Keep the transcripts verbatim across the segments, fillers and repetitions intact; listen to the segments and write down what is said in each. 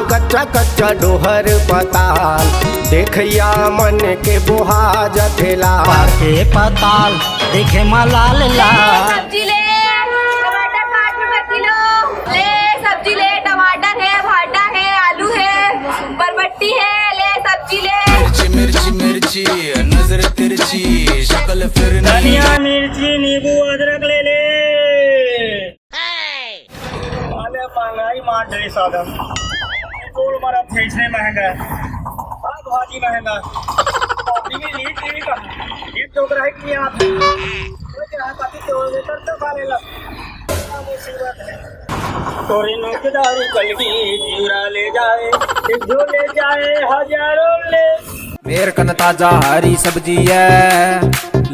कच्चा कच्चा डोहर पताल, देखइया मन के बोहा जथे लाल। पाके पताल देखे म लाल लाल। सब्जी ले, टमाटर साठ रुपए किलो। ले सब्जी ले, टमाटर है, भाटा है, आलू है, बरबट्टी है, ले सब्जी ले। मिर्ची मिर्ची मिर्ची, नजर तिरछी, शक्ल फिरनी। धनिया, मिर्ची, नींबू, अदरक ले ले। अरे महंगाई मार डरे साधन। पेट्रोल मरत है इसने महंगा, साग भाजी महंगा, और बीड़ी लीट लीट का एक तो ग्राहक नहीं आते। कोई ग्राहक आती तो वो करते खा लेला। बड़ा मुसीबत है। तोरे नोक दारू कलगी जीरा ले जाए, एक झोले जाए हजारों ले। मेर कन ताजा हरी सब्जी है,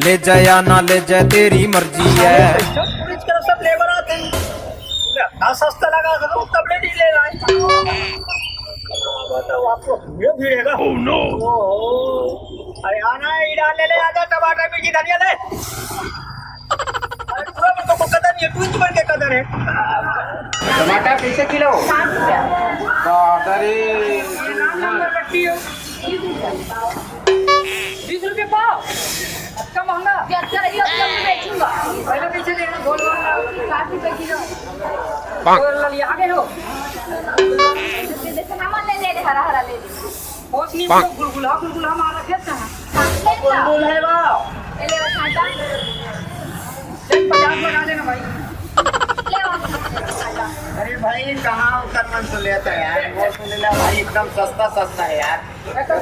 ले जाया ना ले जाए तेरी मर्जी है। सब पूरी तरह सब लेबर आते हैं। ना सस्ता लगा करो तब ले नहीं ले रहा है। बताओ आपको भीड़ भीड़ है ना? Oh no! अरे आना है, इधर ले ले, आजा, टमाटर, मिर्ची, धनिया ले। अरे पूरा भी तो कदर नहीं है, तू ही बन के कदर है। टमाटर कैसे किलो? साठ रुपया। बाप रे। बीस रुपये पाव। इतना महंगा? ये अच्छा रही, अब मैं बेचूंगा। पहले पीछे देखना, गोल वाला। साठ रुपये किलो। और ललिया आ गए हो? जैसे सामान ले ले, हरा हरा ले ले। ओस नीम को गुलगुला, गुलगुला मार रखे थे। गुलगुल है बा। ये ले रखा था। चल, पचास लगा देना भाई। ले आओ। अरे भाई, कहाँ उतर मन से लेता है यार? वो तो ले ला भाई, एकदम सस्ता सस्ता है यार। एकदम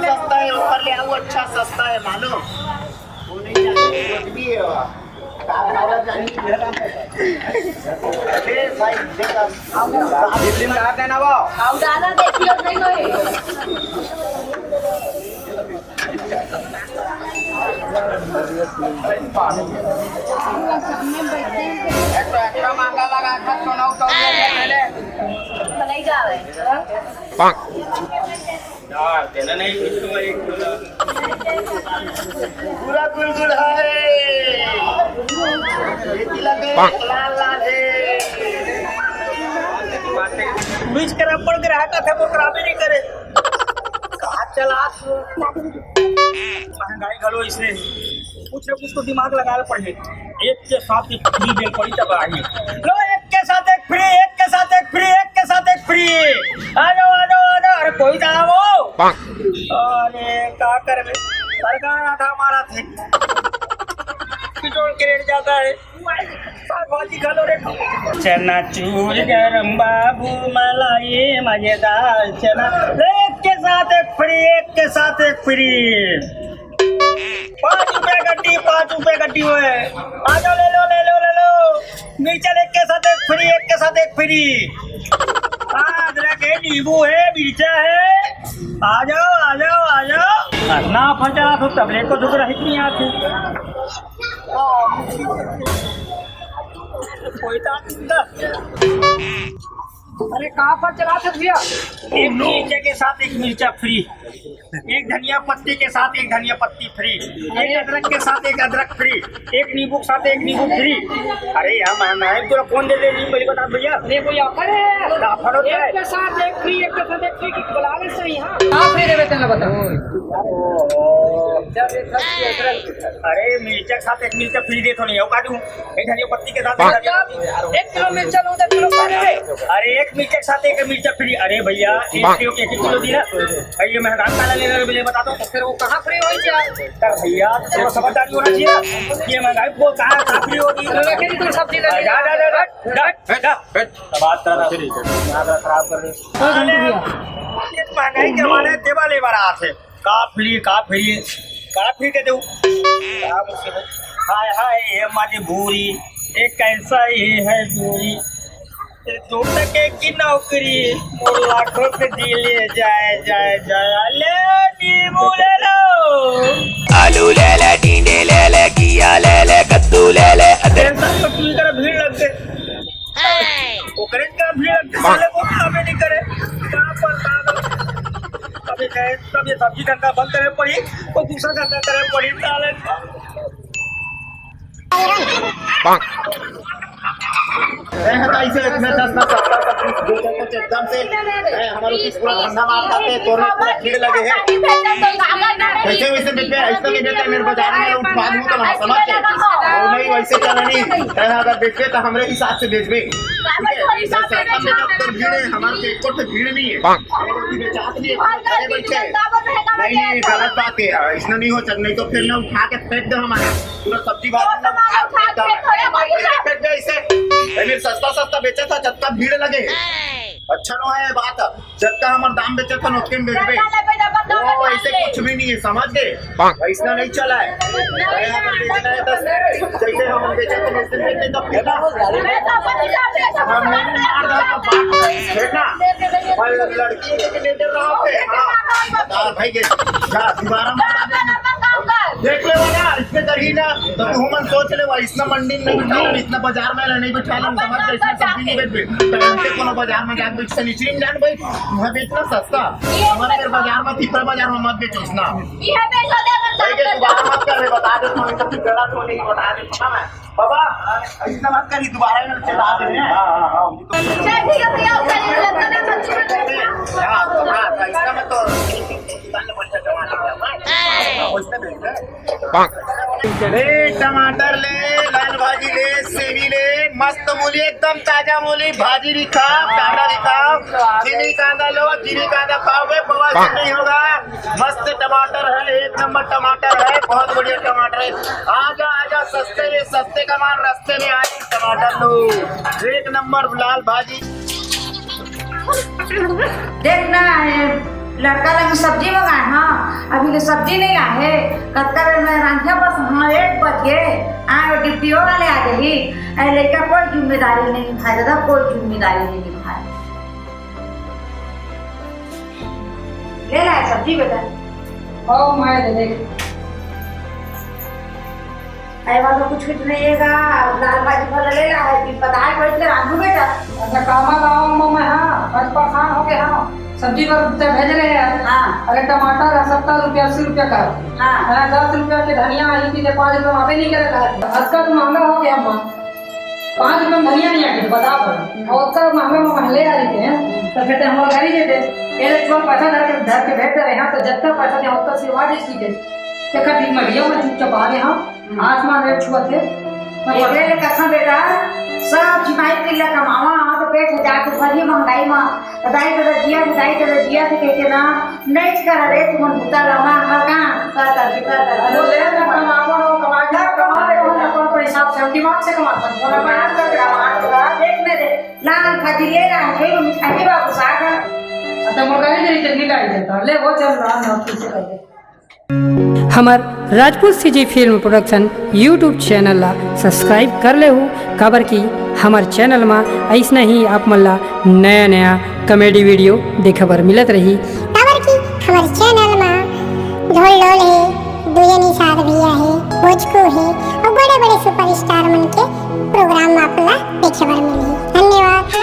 सस्ता है, ऊपर ले आओ, अच्छा सस्ता है मालूम। वो नहीं जाने, कुछ भी है वहाँ। दिल्ली में डाल देना वो। हम ज्यादा देखिए नहीं होए। एक तो एक्स्ट्रा महंगा लगा था, सुनाओ तो ये पहले। नहीं जा रहे। पूरा गुलगुल है। ये तिलक है, लाल लाल है। बीच के रबड़ ग्राहक थे, वो खराबी नहीं करे। कहाँ चला महंगाई घलो इसने। कुछ ना कुछ तो दिमाग लगाना पड़ही। एक के साथ एक फ्री देना पड़ही तब आही। लो, एक के साथ एक फ्री, एक के साथ एक फ्री, एक के साथ एक फ्री। आ जाओ, आ जाओ, आ जाओ। अरे कोई तो आओ। अरे का करबे, सरकार आधा मारत हे। पेट्रोल के रेट जादा हे। साग भाजी खा लो रे। चनाचूर गरम बाबू, मलाई मजेदार चना। ले, एक के साथ एक फ्री, एक के साथ एक फ्री। पाँच रुपया गड्डी, पाँच रुपया गड्डी होए। आ जाओ, ले लो, ले लो, ले लो। मिर्चा एक के साथ एक फ्री, एक के साथ एक फ्री। हाँ, अदरक है, नींबू है, मिर्चा है। आ जाओ, आ जाओ, आ जाओ। ना फंसा तो तबले को दुख रही नहीं आती। कोई तो अरे, कहाँ पर चला थे भैया? एक मिर्चा के साथ एक मिर्चा फ्री, एक धनिया पत्ती के साथ एक धनिया पत्ती फ्री, एक अदरक के साथ एक अदरक फ्री, एक नींबू के साथ एक नींबू फ्री। अरे यार, महंगा है, पूरा फोन दे दे, नहीं पहले बता भैया। अरे, कोई ऑफर है? ऑफर होता है? एक के साथ एक फ्री, एक के साथ एक फ्री की बुला ले सही, हाँ। आप फ्री देवे तेला बता। अरे, मिर्चा के साथ एक मिर्चा फ्री दे तो नहीं हो, काटू। एक धनिया पत्ती के साथ एक धनिया पत्ती। एक किलो मिर्चा लो, दस किलो खा लेबे। अरे, एक मिर्चा के साथ एक मिर्चा फ्री। अरे भैया, एक किलो, एक किलो दी ना। भाई, ये महंगा काला ले रहे हो, मुझे बता दो। तो फिर वो कहाँ फ्री होई क्या? कर भैया, थोड़ा समझदारी होना चाहिए। ये महंगाई को कहाँ, कहाँ फ्री होगी? तो रखे नहीं, तू सब्जी ले ले। जा, जा, जा, जा, जा, जा। बात कर रहा हूँ। दिमाग खराब कर दे। महंगाई के मारे देवा ले बरात है। का फ्री, का फ्री, का फ्री दे दू? का मुश्किल है? हाय, हाय, ये मजबूरी, ये कैसा ये है दूरी? ये दो टके की नौकरी, वो लाखों पे दिए जाए, जाए, जाए। ले, नींबू ले लो। आलू ले ले, टिंडे ले ले, घिया ले ले, कद्दू ले ले, अदरक। टेंशन तो पूरी तरह भीड़ लग गई। ओकरे का भी लगते साले वो कामे नहीं करे। का पता दो। अभी कहे, तब ये सब्जी धंधा बंद करे पड़ी, वो दूसरा धंधा करे पड़ी, साले। ए, हटा इसे, इतने सस्ता, सस्ता सब चीज बेचत हे एकदम से। ए, हमारे कुछ पूरा धंधा मार खाते, तोरे पूरा भीड़ लगे हे। कैसे वैसे बेचबे? ऐसा नहीं बेचबे, मेरे बाजार में उठवा दूँ तो वहाँ समझ के। वो नहीं, वैसे चला नहीं। ए, अगर बेचबे तो हमरे हिसाब से बेचबे। ठीक है? सस्ता बेचबे, तो भीड़ है, हमारे के एको तो भीड़ नहीं है। और भी बेचात नहीं है, खड़े बैठे हैं। नहीं, नहीं, गलत बात है यार, इसने नहीं हो सकता, नहीं तो फिर ना उठा के फेंक दे हमारा। पूरा सब्जी भाजी सब उठा के फेंक दे। फेंक दे इसे। ए, मेरे सस्ता सस्ता बेचा था, जब तक भीड़ लगे। अच्छा नो है बात, जब तक हमार दाम बेचा था, ओतके में बेचबे। ओ, ऐसे कुछ भी नहीं है, समझ गए? ऐसा नहीं चला है। अरे, अगर बेचना है तो जैसे हम बेचा था, वैसे बेच दे, तब फिर ना। हम नहीं मार रहा था, बात है ना। भाई, लड़की के लिए डर रहा है, हाँ। हाँ, भाई के, जा, दोबारा मत आ। देख ले ना, इसमें कहीं ना, तो तू मन सोच ले, वह इतना मंडी में नहीं बिठा, इतना बाजार में नहीं बिठा, समझ ले, इसमें सब्जी नहीं बेच, तो इनके कोनो बाजार में जाके बेच, सनीचरी में जान भाई, वहाँ बेचना सस्ता। हमारे बाजार में, तीसरा बाजार में मत बेचो इतना। भाई के दोबारा मत कर, मैं बता देता हूँ, नहीं तो फिर गलत हो नहीं, बता देता हूँ ना मैं। बाबा, इतना मत करी, दोबारा में चला दे। हाँ, हाँ, हाँ। चल, ठीक है भैया, उधर ही लगता ना, सब्जी में बैठना। हाँ, तो हाँ, तो इसका मैं तो दुकान में पैसा जमा लेता हूँ। हाँ, उसमें भेज दे। ले टमाटर ले, लाल भाजी ले, सेवी ले, मस्त मूली, एकदम ताजा मूली, भाजी भी खाओ, कांदा भी खाओ, चीनी कांदा लो, चीनी कांदा खाओगे, बवासीर नहीं होगा। मस्त टमाटर है, एक नंबर टमाटर है, बहुत बढ़िया टमाटर है। आजा, आजा, सस्ते में सस्ते का माल रस्ते में आए, टमाटर लो, एक नंबर लाल भाजी। देख ना, ये लड़का लगे सब्जी मंगाए, हाँ, अभी के सब्जी नहीं आए, कतका बेर में रांधिया बस, हाँ, एक बज गए, हाँ, वो ड्यूटी वाले आ गई, ए, लड़का कोई जिम्मेदारी नहीं निभाए, दादा, कोई जिम्मेदारी नहीं निभाए। ले ला सब्जी बेटा। ओ माय दे दे। अरे बाबा, कुछ कुछ नहीं है का? लाल भाजी भर ले ला है, फिर पता है कोई इतने रांधू बेटा। अच्छा, कामा लाओ मम्मा, हाँ, आज परेशान हो गए, हाँ। सब्जी पर ते भेज रहे हैं। हाँ। अरे टमाटर है सत्तर रुपया, अस्सी रुपया का। हाँ। हाँ, दस रुपया के धनिया आई थी, पाँच रुपया वहाँ पे नहीं करे था। आज का तो महंगा हो गया अम्मा। पाँच रुपया में धनिया नहीं आके बता पर। और उतना महंगा में महले आ रही थे, तो कहते हम लोग घर ही देते। ये लोग पैसा धर के, धर के भेज दे रहे हैं, तो जितना पैसा दिया, उतना सिवा दे सीधे। देखा, ठीक, मैं भैया, मैं चुपचाप आ गया हूँ। आसमान रेट छुआ थे। एकरे ले कथा बेटा, सब छिपाई पिल्ला कमावा, हाँ, तो पेट हजार के भरी महंगाई में। दाई ददा जिया के, दाई ददा जिया के कह के ना, नहीं कर रे, तुमन बुता ला, मार, मार, कहाँ? कर, कर, कर, कर। अरे, ले ना, कमावा, कमा के, कमा ले, अपन, अपन हिसाब से, हम दिमाग से कमाता, अपन, अपन हिसाब से कमाता। देख ले रे, लाल भाजी ले रहा है, मिठाई बाबू साग। अच्छा, मुर्गा नहीं दे, चटनी डाल देता, ले, वो चल रहा है, हम खुद से कर दे। हमर Rajput CG film production YouTube channel ला सब्सक्राइब कर लेहू, काबर कि हमर चैनल मा अइसना ही आप मन ला नया नया कॉमेडी वीडियो देखे बर मिलत रही। काबर कि हमर चैनल मा ढोल ढोल हे, दुयनी साध भैया हे, भोजकू हे अउ बड़े बड़े सुपरस्टार मन के प्रोग्राम आप ला देखे बर मिलही। धन्यवाद।